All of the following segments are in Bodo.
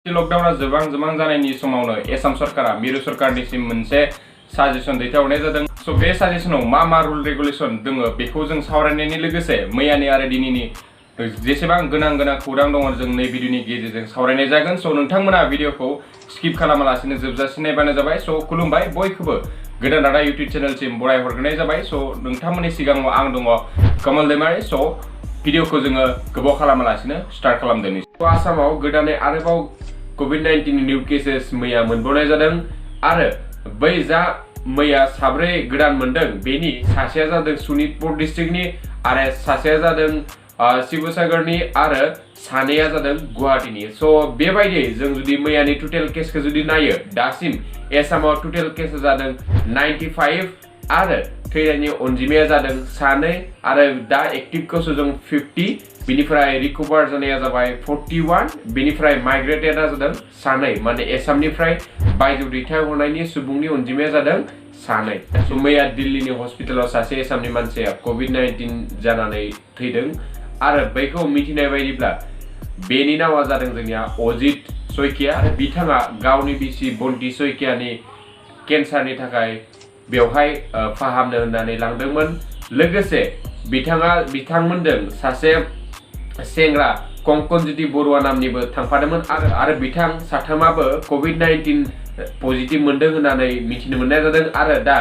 लकडाउना जोबां जानायनि समावनो आसाम सरकारा मिरु सरकारनिसिम मोनसे साजेसन दैथायहरनाय जादों। सो बे साजेसनाव मा रुल रेगुलेशन दङ बेखौ जों सावरायनायनि लोगोसे मैयानि आरो दिनैनि जेसेबां गोनां खौरां दङ जों नै भिडिअनि गेजेरजों सावरायनाय जागोन। सो नोंथांमोना भिडिअखौ स्किप खालामालासिनो जोबजासिम नायबानो जाबाय। सो खुलुमबाय बयखौबो गोदान रादा इउटिउब चेनेलसिम बराय हरग्रोनाय जाबाय। सो नोंथांमोननि सिगाङाव आं दङ कमल दैमारि। सो भिडिअखौ जोङो गोबाव खालामालासिनो स्टार्ट खालामदों। सो आसामाव गोदानै आरोबाव COVID-19 नि निउ केसेस मैया मोनबावनाय जादों आरो बै जा मैया साब्रै गोदान मोनदों बेनि सासेया जादों सनितपुर डिस्ट्रिक्टनि आरो सासेया जादों शिवसागरनि आरो सानैया जादों गुवाहाटीनि। सो बेबायदि जों जुदि मैयानि टोटेल केसखौ जुदि नायो दासिम आसामाव टोटेल केस जादों 95 आरो थैनायनि अनजिमाया जादों सानै आरो दा एक्टिभ केस जों 50 बिनिफ्राय रिकभार जानाया जाबाय 41 बिनिफ्राय माइग्रेटेडआ जादों सानै माने आसामनिफ्राय बायजोआव दैथायहरनायनि सुबुंनि अनजिमाया जादों सानै। सो मैया दिल्लीनि हस्पिटालाव सासे आसामनि मानसिया COVID-19 जानानै थैदों आरो बैखौ मिथिनाय बायदिब्ला बेनि नामा जादों जोंनिया अजित सयकिया आरो बिथाङा गावनि बिसि बन्ति सयकियानि केन्सारनि थाखाय बेवहाय फाहामनो होननानै लांदोंमोन। लोगोसे बिथांमोनजों सासे सेंग्रा कंकनज्योति बरुवा नामनिबो थांफादोंमोन आरो बिथां साथामाबो COVID-19 पजिटिभ मोनदों होननानै मिथिनो मोननाय जादों आरो दा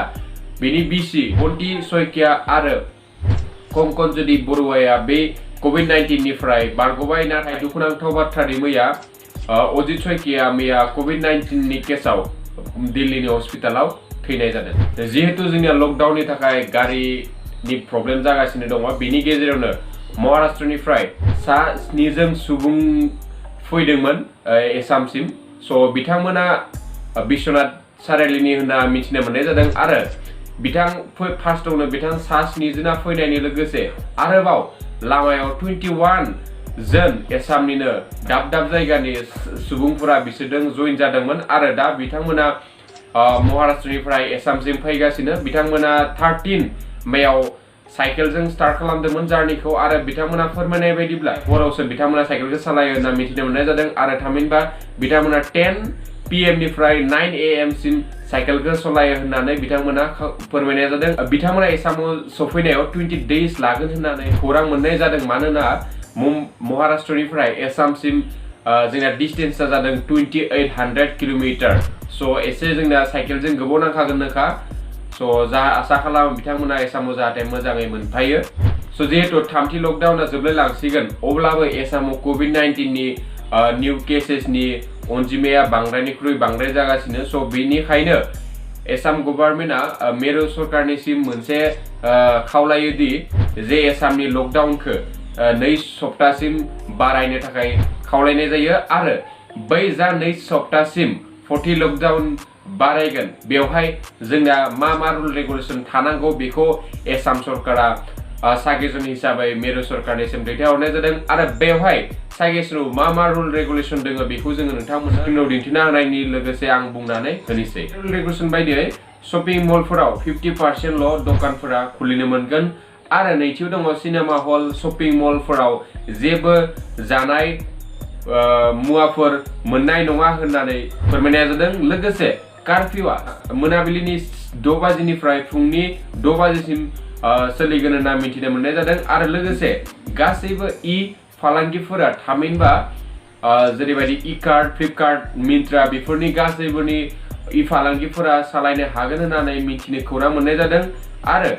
बेनि बिसि बन्ति सयकिया आरो कंकनज्योति बरुवाया बे COVID-19 निफ्राय बारग'बाय। नाथाय दुखुनांथाव बाथ्रानि मैया अजित सयकिया मैया COVID-19 नि केसाव दिल्लीनि हस्पिटालाव थैनाय जादों। जिहेतु जोंनिया लकडाउननि थाखाय गारिनि प्रब्लेम जागासिनो दङ बेनि गेजेरावनो महाराष्ट्रनिफ्राय 7 जन सुबुं फैदोंमोन आसामसिम। सो बिथांमोना बिश्वनाथ सारायलिनि होनना मिथिनो मोननाय जादों आरो फार्स्टआवनो बिथां 7 जना फैनायनि लोगोसे आरोबाव लामायाव 21 जन आसामनिनो दाब जायगानि सुबुंफोरा बिसोरजों जइन जादोंमोन आरो दा बिथांमोना महाराष्ट्रनिफ्राय आसामसिम फैगासिनो। बिथांमोना 13 मेयाव साइकेलजों स्टार्ट खालामदोंमोन जार्निखौ आरो बिथांमोना फोरमायनाय बायदिब्ला हरावसो बिथांमोना साइकेलखौ सालायो होनना मिथिनो मोननाय जादों आरो थामहिनबा बिथांमोना 10 PM निफ्राय 9 AM सिम साइकेलखौ सालायो होननानै बिथांमोना फोरमायनाय जादों। बिथांमोना आसामाव सफैनायाव 20 days लागोन होननानै खौरां मोननाय जादों मानोना महाराष्ट्रनिफ्राय आसामसिम जोंना डिस्टेन्सआ जादों 2800 किलोमिटार। सो एसे जोंना साइकेलजों गोबाव नांखागोननोखा। सो आसा खालामो बिथांमोना आसामाव जाहाथे मोजाङै मोनफायो। सो जिहेतु थामथि लकडाउना जोबलाय लांसिगोन अब्लाबो आसामाव COVID-19 नि निउ केसेसनि अनजिमाया बांद्रायनिख्रुइ बांद्राय जागासिनो। सो बेनिखायनो आसाम गभर्नमेन्टआ मिरु सरकारनिसिम मोनसे खावलायो दि जे आसामनि लकडाउनखौ 2 सप्ताहसिम बारायनो थाखाय खावलायनाय जायो आरो बै जा 2 सप्ताहसिम 40 लकडाउन बारायगोन बेवहाय जोंना मा रुल रेगुलेशन थानांगौ बेखौ आसाम सरकारा साजेसन हिसाबै मिरु सरकारनिसिम दैथायहरनाय जादों आरो बेवहाय साजेसनाव मा रुल रेगुलेशन दङ बेखौ जोङो नोंथांमोननो दिन्थिना होनायनि लोगोसे आं बुंनानै होनोसै। रुल रेगुलेशन बायदियै शपिं मलफोराव 50% ल' दखानफोरा खुलिनो मोनगोन आरो नैथियाव दङ सिनेमा हल शपिं मलफोराव जेबो जानाय मुवाफोर मोननाय नङा होननानै फोरमायनाय जादों। लोगोसे कार्फिउआ मोनाबिलिनि 6 बाजिनिफ्राय फुंनि 6 बाजिसिम सोलिगोन होनना मिथिनो मोननाय जादों आरो लोगोसे गासैबो फालांगिफोरा थामहिनबा जेरैबायदि इकार्ट फ्लिपकार्ट मिन्त्रा बेफोरनि गासैबोनि फालांगिफोरा सालायनो हागोन होननानै मिथिनो खौरां मोननाय जादों आरो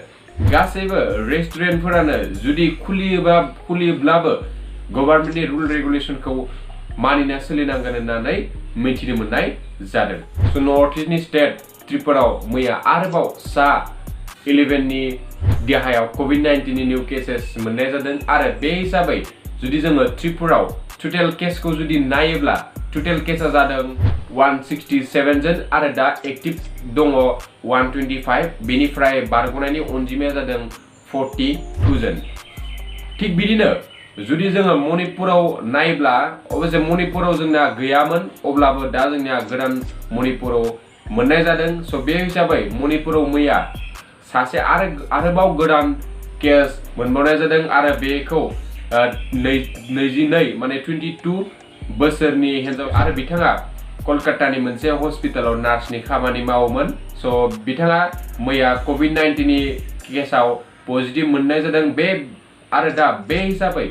गासैबो रेस्टुरेन्टफोरानो जुदि खुलियोब्लाबो गभर्नमेन्टनि रुल रेगुलेशनखौ मानिना सोलिनांगोन होननानै मिथिनो मोननाय जादों। सो नर्थ इस्टनि स्टेट त्रिपुरायाव मैया आरोबाव 11 नि देहायाव COVID-19 नि निउ केसेस मोननाय जादों आरो बे हिसाबै जुदि जोङो त्रिपुरायाव टोटेल केसखौ जुदि नायोब्ला टोटेल केसआ जादों 167 जन आरो दा एक्टिभ दङ 125 बेनिफ्राय बारग'नायनि अनजिमाया जादों 42 जन। थिग बिदिनो जुदि जोङो मणिपुराव नायोब्ला अबसे मणिपुराव जोंना गैयामोन अब्लाबो दा जोंनिया गोदान मणिपुराव मोननाय जादों। सो बे हिसाबै मणिपुराव मैया सासे आरोबाव गोदान केस मोनबावनाय जादों आरो बेखौ 22 माने 22 बोसोरनि हिन्जाव आरो बिथाङा कलकातानि मोनसे हस्पिटालाव नार्सनि खामानि मावोमोन स' बिथाङा मैया COVID-19 नि केसाव पजिटिभ मोननाय जादों बे आरो दा बे हिसाबै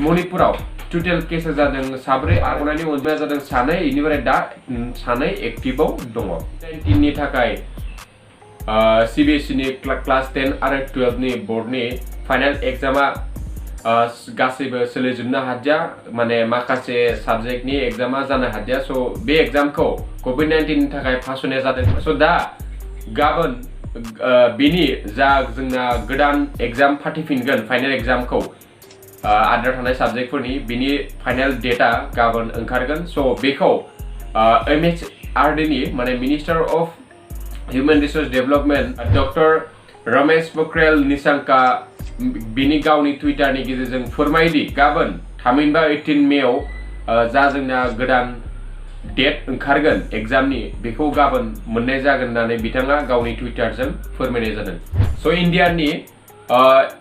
मणिपुराव टोटेल केसा जादों 7 आगनायनि अनजिमाया जादों 2 इनिफ्राय दा 2 एक्टिभआव दङ 19 नि थाखाय CBSE नि क्लास 10 आरो 12 नि बोर्डनि फाइनाल एग्जामा गासैबो सोलिजोबनो हादिया माने माखासे साबजेक्टनि एग्जामा जानो हादिया स' बे एग्जामखौ COVID-19 नि थाखाय फासयनाय जादों स' दा गाबोन बिनि जा जोंना गोदान एग्जाम फाथिफिनगोन फाइनाल एग्जामखौ आद्रा थानाय साबजेक्टफोरनि बिनि फाइनाल डेटा गाबोन ओंखारगोन स' बेखौ MHRD नि माने minister of human resource development doctor Ramesh Pokhriyal निशंकआ बिनि गावनि टुइटारनि गेजेरजों फोरमायदि गाबोन थामहिनबा 18 मेआव जा जोंना गोदान डेट ओंखारगोन एग्जामनि बेखौ गाबोन मोननाय जागोन होननानै बिथाङा गावनि टुइटारजों फोरमायनाय जादों स' इन्डियानि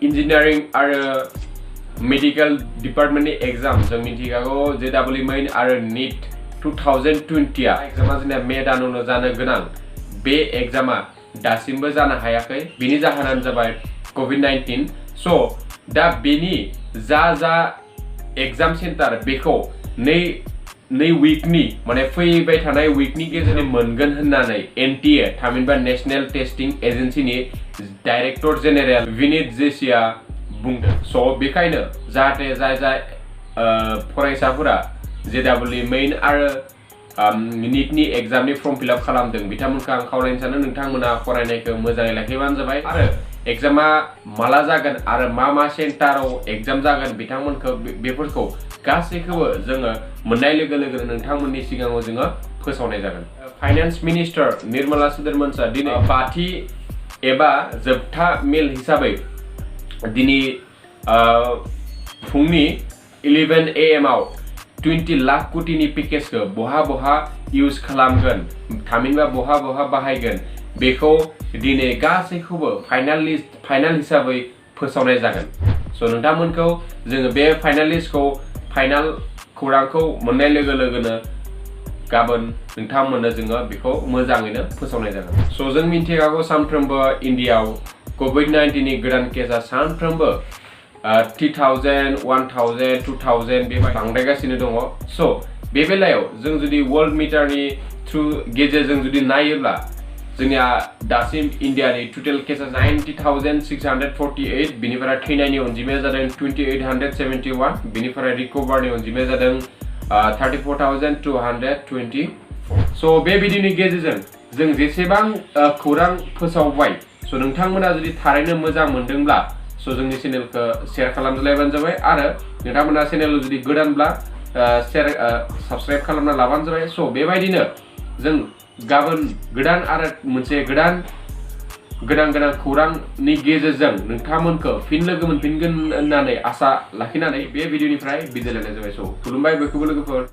इन्जिनियारिं आरो मेडिकेल डिपार्टमेन्टनि एग्जाम जों मिथिखागौ JEE मेइन आरो NEET 2020 आ एग्जामा जोंना मे दानावनो जानो गोनां बे एग्जामा दासिमबो जानो हायाखै बिनि जाहोनानो जाबाय COVID-19 स' दा बेनि जा एग्जाम सेन्टार बेखौ नै वीकनि माने फैबाय थानाय वीकनि गेजेरजों मोनगोन होननानै NTA थामहिनबा नेशनेल टेस्टिं एजेन्सिनि डाइरेक्टर जेनेरेल विनीत जोशीआ बुंदों स' बेखायनो जाहाथे जाय फरायसाफोरा JEE मेइन आरो NEETनि एग्जामनि फर्म फिलआप खालामदों बिथांमोनखौ आं खावलायनो सानो नोंथांमोना फरायनायखौ मोजाङै लाखिबानो जाबाय आरो एग्जामा माला जागोन आरो मा सेन्टाराव एग्जाम जागोन बिथांमोनखौ बेफोरखौ गासैखौबो जोङो मोननाय लोगो लोगोनो नोंथांमोननि सिगाङाव जोङो फोसावनाय जागोन फाइनान्स मिनिस्टार निर्मला सीतारमणआ दिनै 5थि एबा जोबथा मेल हिसाबै दिनै फुंनि 11 AM आव 20 लाख कोटिनि पेकेजखौ बहा इउज खालामगोन थामहिनबा बहा बाहायगोन बेखौ दिनै गासैखौबो फाइनाल हिसाबै फोसावनाय जागोन स' नोंथांमोनखौ जोङो बे फाइनाल खौरांखौ मोननाय लोगो लोगोनो गाबोन नोंथांमोननो जोङो बेखौ मोजाङैनो फोसावनाय जागोन स' जों मिन्थिखागौ सानफ्रोमबो इन्डियायाव COVID-19 नि गोदान केसा सानफ्रोमबो 3000 1000 2000 बेबायदि बांद्रायगासिनो दङ स' बे बेलायाव जों जुदि वर्ल्ड मिटारनि थ्रु गेजेरजों जुदि नायोब्ला जोंनिया दासिम इन्डियानि टोटेल केसा 90,648 बिनिफ्राय थैनायनि अनजिमाया जादों 2871 बिनिफ्राय रिकभारनि अनजिमाया जादों 34,224 स' बे भिडिअनि गेजेरजों जों जेसेबां खौरां फोसावबाय स' नोंथांमोना जुदि थारैनो मोजां मोनदोंब्ला स' जोंनि चेनेलखौ शेयार खालामलायबानो जाबाय आरो नोंथांमोना चेनेलाव जुदि गोदानब्ला साबस्क्राइब खालामना लाबानो जाबाय स' बेबायदिनो जों गाबोन गोदान आरो मोनसे गोदान खौरांनि गेजेरजों नोंथांमोनखौ फिन लोगो मोनफिनगोन होननानै आसा लाखिनानै बे भिडिअनिफ्राय बिदाय लानाय जाबाय स' खुलुमबाय बयखौबो लोगोफोर